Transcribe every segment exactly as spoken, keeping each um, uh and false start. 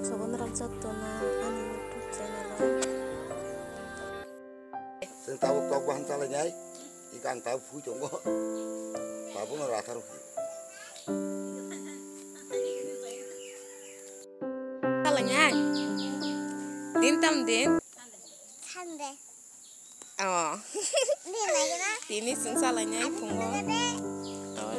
Sogon rok jotono ani YouTube channel o. Chwng tabuk tok bahan chalainai, ika ang tabuk phui tongo. Tabukno ratharo phui. Chalainai. Din tam din? Sunday. Oh. Din lagi na? Tini chwng chalainai phungo. Sunday. Oh.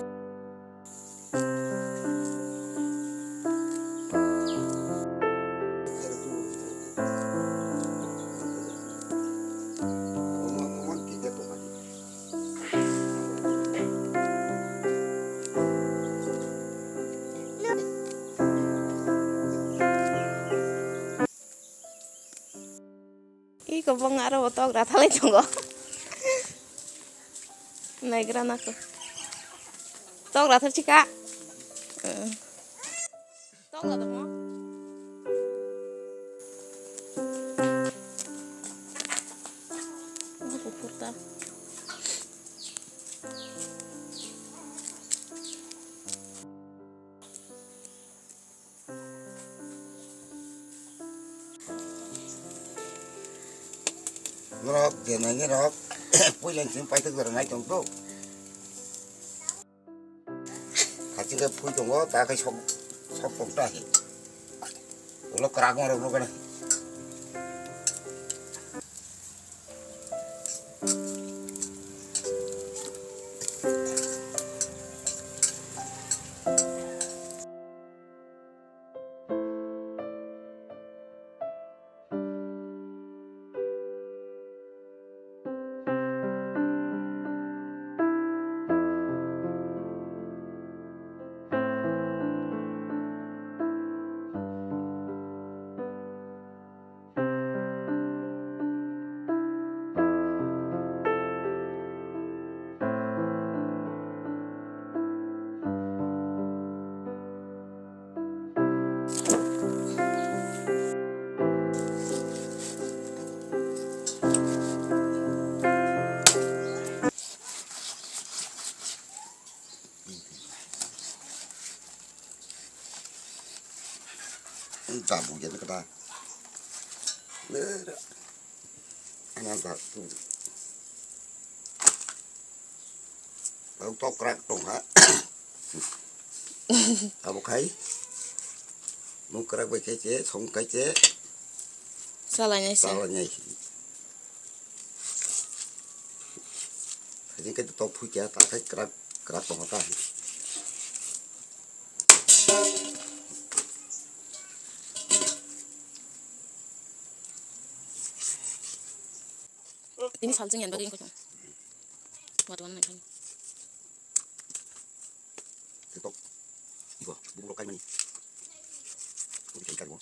Iko bong aro bo tok rathalai tongo. Naigra nako. Tok rathar chika. Tok la tongo. Kuphur ta. Norok je nai norok puila simi paithak jora nai tong tok. Hachike phui tongo ta khe sok sok tok ta hi. Ulo kwrak norok nukana. Jabu ya kata. Ana jabu. Bang tokrak tong ha. Abo khai. Mung krak bai khe che, song khai che. Salai nai se. Salai nai. Hajing kai tok phui kya, ta kai krak, krak tong ta. Ini salsing yang bagi kau. Buat mana kan? Tok. Ibo, bubuk kai mani. Bubuk kai kai mo.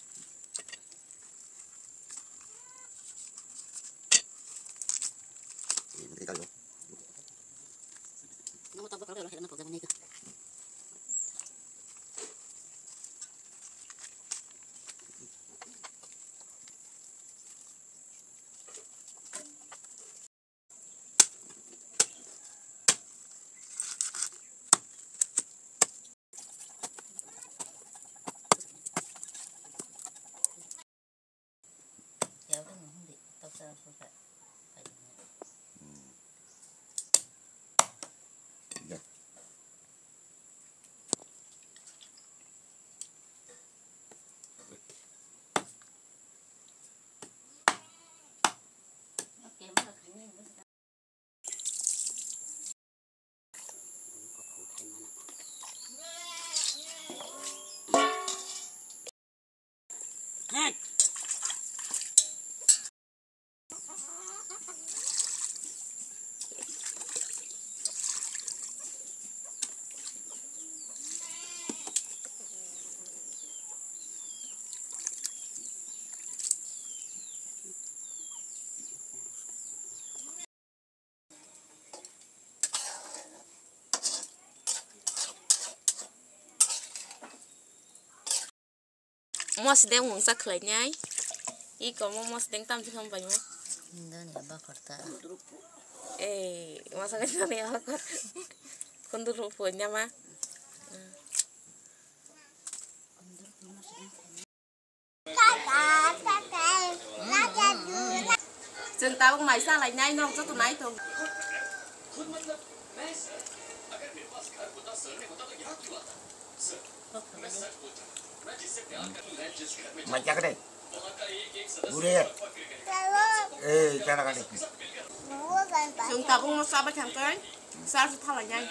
Mosdeng mungsa khlainai. Iko mo mosdeng tamsi khambaimo. Doni bakor ta. Eh, masa kani bakor. Kundur rupu nyama. Chwng tabuk mai salainai, norok joto nai tong. Mai chakre. Gure. Eh, chana kani. Chwng tabuk no chabai thangkhe, sar se thalainai.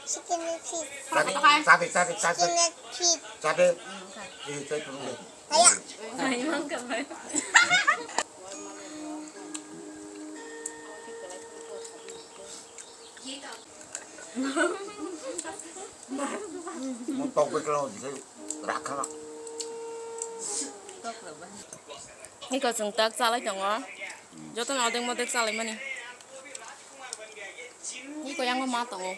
Chicken leg feet. Chabi, chabi, chabi, chabi. Chicken leg feet. Chabi. Eh, chai purung deh. Ayo. Mo tok bai kalo jisai rakha. Iko chwng tak chalai tongo. Joto no odek modek chalai mani. Iko yango ma tongo.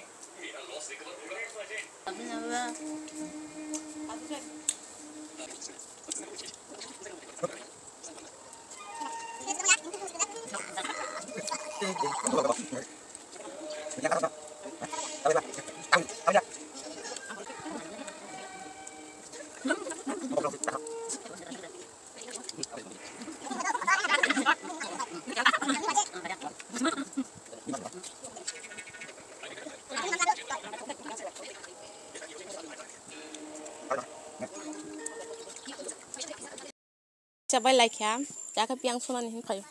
Chabai laikha, chakhe piang sunani hin phaio.